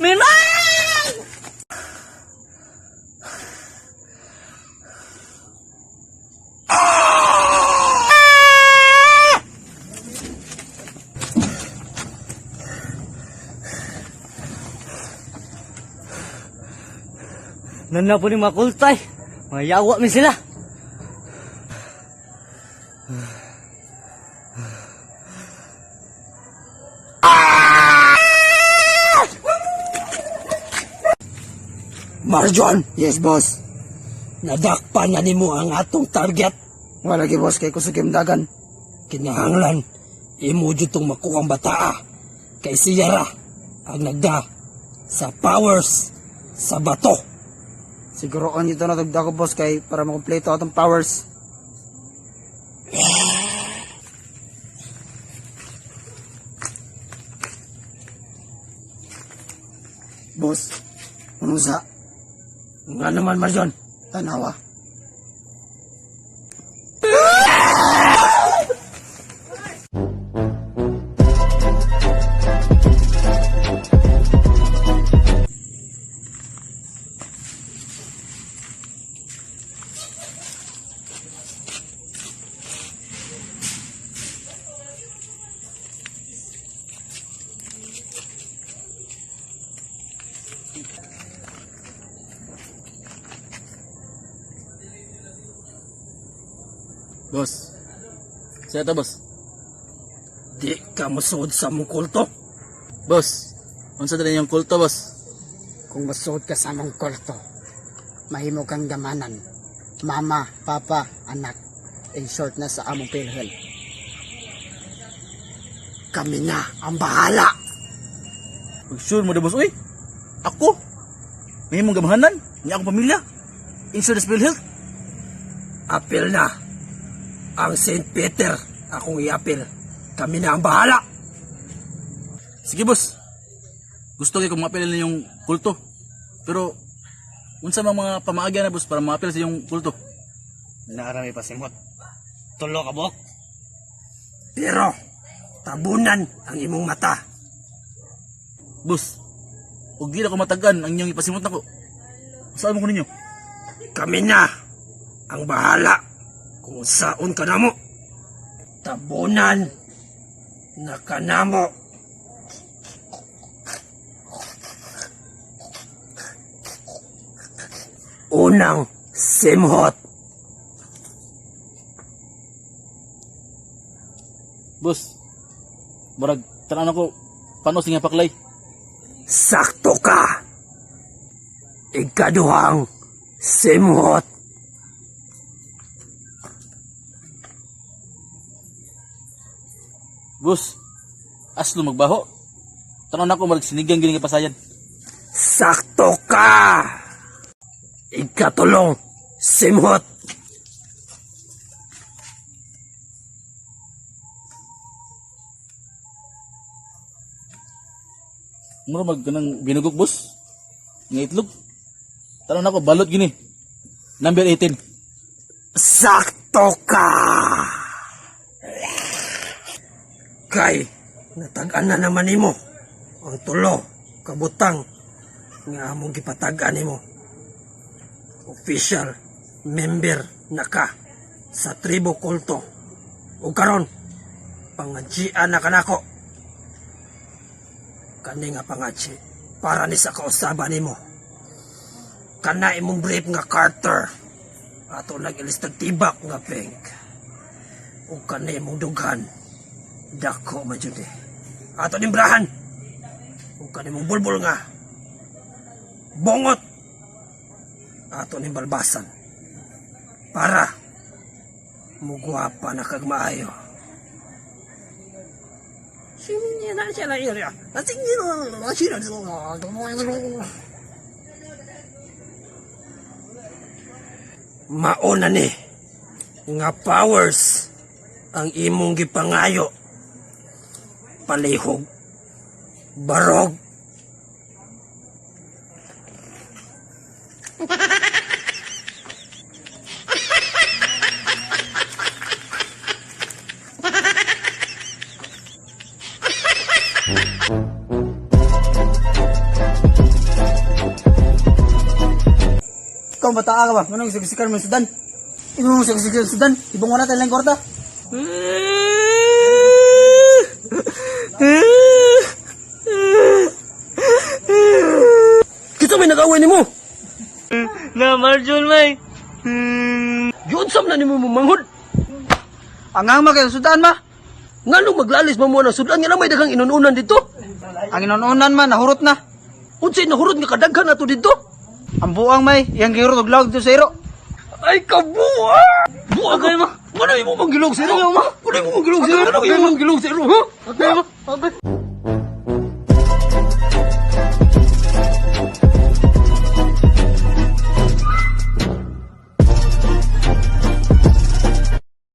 Minang! Nana po ni mga kultay. Mga yawa mi sila. Marjon! Yes, boss. Nadakpan na nimo ang atong target. Wala gi boss kay kusog dagan. Kinahanglan imo jud tong makuha ang bataa kay siya ra ang nagda sa powers sa bato. Siguro on dito na tugda ko boss kay para makumpleto atong powers. Boss, ano sa Nga naman, Marjon. tanawa? Boss. Siya to, boss. Di ka mosuod sa mong kulto. Boss. Unsa dali yung kulto, boss? Kung masuod ka sa among kulto, mahimo kang gamanan. Mama, papa, anak. In short na sa among PhilHealth. Kami na ang bahala. Pag sure mo na, boss, uy. Ako. May mong gamahanan. Niya akong pamilya. Insurance bill health. Apil na. Ang St. Peter akong iapil. Kami na ang bahala. Sige, boss. Gusto kay kung maapil na yung kulto. Pero, unsa man mga pamaagi na, boss, para maapil sa yung kulto? Naarami pa simot. Tulo ka bok. Pero tabunan ang imong mata. Boss, ug di na ko matagan ang inyong ipasimot nako. Saan mo ko ninyo? Kami na ang bahala kung saon ka namo. Tabunan na kanamo. Unang simhot. Boss, barag, tanan ako, panos nga paklay. Sakto ka. Ikaduhang simhot. Boss, aslo magbaho. Tanan ako, marag sinigang gini nga pasayan. Sakto ka. Ikatulong simhot. Mura mag kanang binugok, boss. Nga itlog. Tanan ako, balot gini. Number 18. Sakto ka! Kay, natag-an na naman nimo ang tulo, kabutang, nga among gipatag-an nimo. Official member na ka sa tribo kulto. O karon, pangadjian na kanako. Kani nga pangadji, para ni sa kausaba nimo. Kana imong brief nga Carter ato nag-ilistag tibak nga bank ug kani imong dughan dako man jud eh ato nimbrahan ug kani imong bulbul nga bongot ato ning balbasan para mugwapa na kag maayo. Mauna ni nga powers ang imong gipangayo, palihog barog. Ikaw bata ka ba? Manong sigsikan mo sudan. Imo mo sigsikan sudan. Ibang wala tayo lang kwarta. Kinsa may nag-away nimo? Na Marjol may. Giunsam na nimo manghod. Angang ma kayo sudan ma. Nganong maglalis man mo na sudan nga na may daghang inununan dito? Ang inununan ma nahurot na. Unsay nahurot nga kadaghan nato dito? Ang buang may iyang gihurot og lawag dito sa iro. Ay kabuang! Buang ka mo. Ano imo manggilog sa iro? Ano imo manggilog sa iro? Ano imo manggilog sa iro? Ha? Okay ma. Okay.